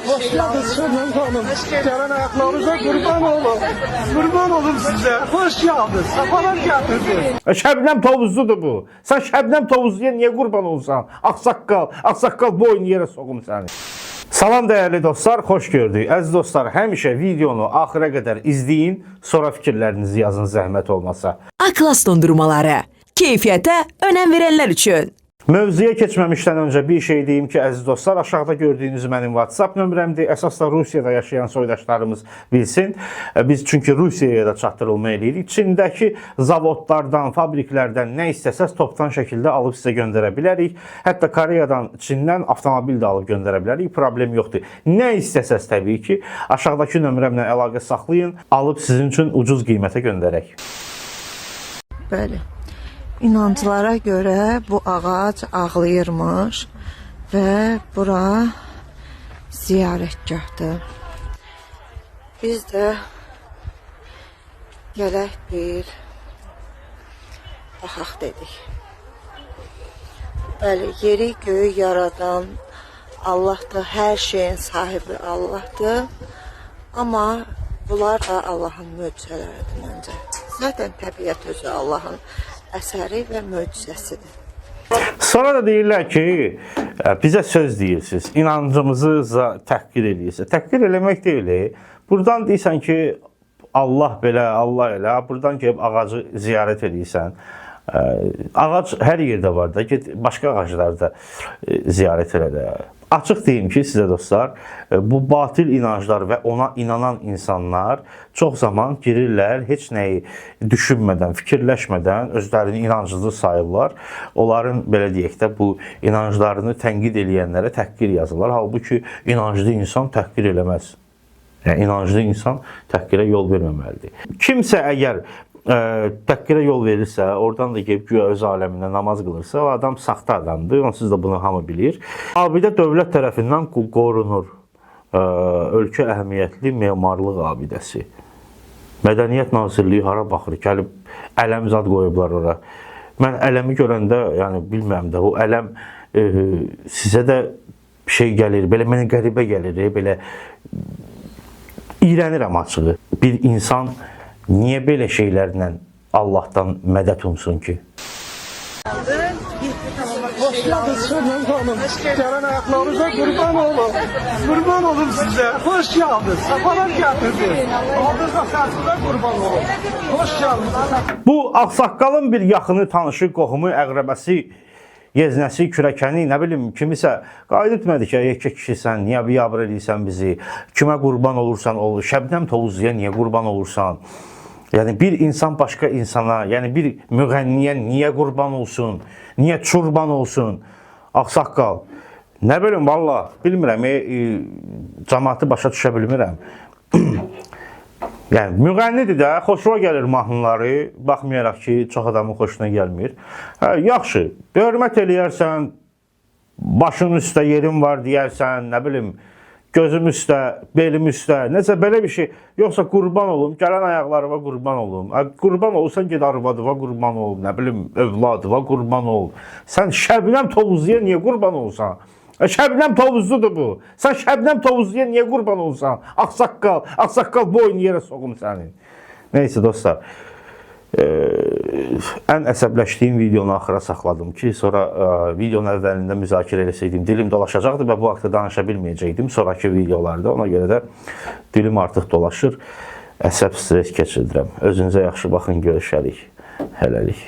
Hoş geldiniz Şebnem Hanım. Gelen ayaklarınıza kurban olun. Kurban olun size. Hoş geldiniz. Sefalar getirdiniz. Şəbnəm Tovuzludur bu. Sən Şəbnəm Tovuzluya niyə qurban olsan? Ağsaqqal, ağsaqqal boyun yerə soxum səni. Salam dəyərli dostlar, xoş gördük. Əziz dostlar, həmişə videonu axıra qədər izləyin, sonra fikirlərinizi yazın zəhmət olmasa. A-Klass dondurmaları. Keyfiyyətə önəm verənlər üçün. Mövzuya keçməmişdən öncə bir şey deyim ki, əziz dostlar, aşağıda gördüyünüz mənim WhatsApp nömrəmdir. Əsas da Rusiyada yaşayan soydaşlarımız bilsin. Biz çünki Rusiyaya da çatdırılma eləyirik. Çindəki zavodlardan, fabriklərdən nə istəsəz topdan şəkildə alıb sizə göndərə bilərik. Hətta Koreyadan, Çindən avtomobil də alıb göndərə bilərik. Problem yoxdur. Nə istəsəz təbii ki, aşağıdakı nömrəmlə əlaqə saxlayın, alıb sizin üçün ucuz qiymətə göndərək. Bəli. İnanclara görə bu ağac ağlayırmış və bura ziyarətgahdır. Biz də gələk bir baxaq dedik. Bəli, yeri göyü yaradan Allahdır, hər şeyin sahibi Allahdır. Amma bunlar da Allahın möcüzələridir məncə. Zaten təbiət özü Allahın əsəri və möcüzəsidir. Sonra da deyirlər ki, bizə söz deyirsiniz, inancımızı təhqir eləyirsiniz. Təhqir eləmək deyil. Buradan deyirsən ki, Allah belə, Allah elə, buradan gəlib ağacı ziyarət eləyirsən. Ağac hər yerdə var da, get başqa ağaclarda ziyarət elə də. Açıq deyim ki, sizə dostlar, bu batil inanclar və ona inanan insanlar çox zaman girirlər, heç nəyi düşünmədən, fikirləşmədən özlərini inanclı sayırlar. Onların belə deyək də bu inanclarını tənqid eləyənlərə təhqir yazırlar. Halbuki inanclı insan təhqir eləməz. Yəni inanclı insan təhqirə yol verməməlidir. Kimsə əgər təhqirə yol verirsə, oradan da gəlib güya öz aləmində namaz qılırsa, o adam saxta adamdır. Onsuz da bunu hamı bilir. Abidə dövlət tərəfindən qorunur. Ölkə əhəmiyyətli memarlıq abidəsi. Mədəniyyət Nazirliyi hara baxır? Gəlib ələm zad qoyublar ora. Mən ələmi görəndə, yəni bilmirəm də, o ələm sizə də şey gəlir, belə mənə qəribə gəlir, belə iyrənirəm açığı. Bir insan niyə belə şeylərlə Allahdan mədəd umsun ki? Hoş geldiniz Şebnem Hanım. Gelen ayaklarınıza kurban olun. Kurban olun size. Hoş geldiniz. Sefalar getirdiniz. Aldınız səsində kurban olun. Hoş geldiniz. Bu ağsaqqalın bir yaxını, tanışı, qohumu, əqrəbəsi, yeznəsi, kürəkəni, nə bilim kimisə qayıt etmədi ki, yekə kişisən, niyə biabır eləyirsən bizi, kimə qurban olursan ol, Şəbnəm Tovuzluya niyə qurban olursan? Yəni bir insan başqa insana, yəni bir müğənniyə niyə qurban olsun, niyə çurban olsun? Ağsaqqal. Nə bilim valla, bilmirəm, cəmaatı başa düşə bilmirəm. Yəni müğənnidir də, xoşuna gəlir mahnıları, baxmayaraq ki, çox adamın xoşuna gəlmir. Hə, yaxşı, hörmət eləyərsən, başın üstə yerin var deyərsən, nə bilim, gözüm üstə, belim üstə, nəsə belə bir şey. Yoxsa qurban olum, gələn ayaqlarıma qurban olum. Qurban olsan get arvadıma qurban ol, nə bilim, övladıma qurban ol. Sən Şəbnəm Tovuzluya niyə qurban olsan? Şəbnəm Tovuzludur bu. Sən Şəbnəm Tovuzluya niyə qurban olsan? Ağsaqqal, ağsaqqal boyun yerə soxum sənin. Neysə dostlar, ən əsəbləşdiyim videonu axıra saxladım ki, sonra videonun əvvəlində müzakirə eləsəydim dilim dolaşacaqdı və bu haqda danışa bilməyəcəkdim sonrakı videolarda. Ona görə də dilim artıq dolaşır. Əsəb stres keçirdirəm. Özünüzə yaxşı baxın, görüşərik. Hələlik.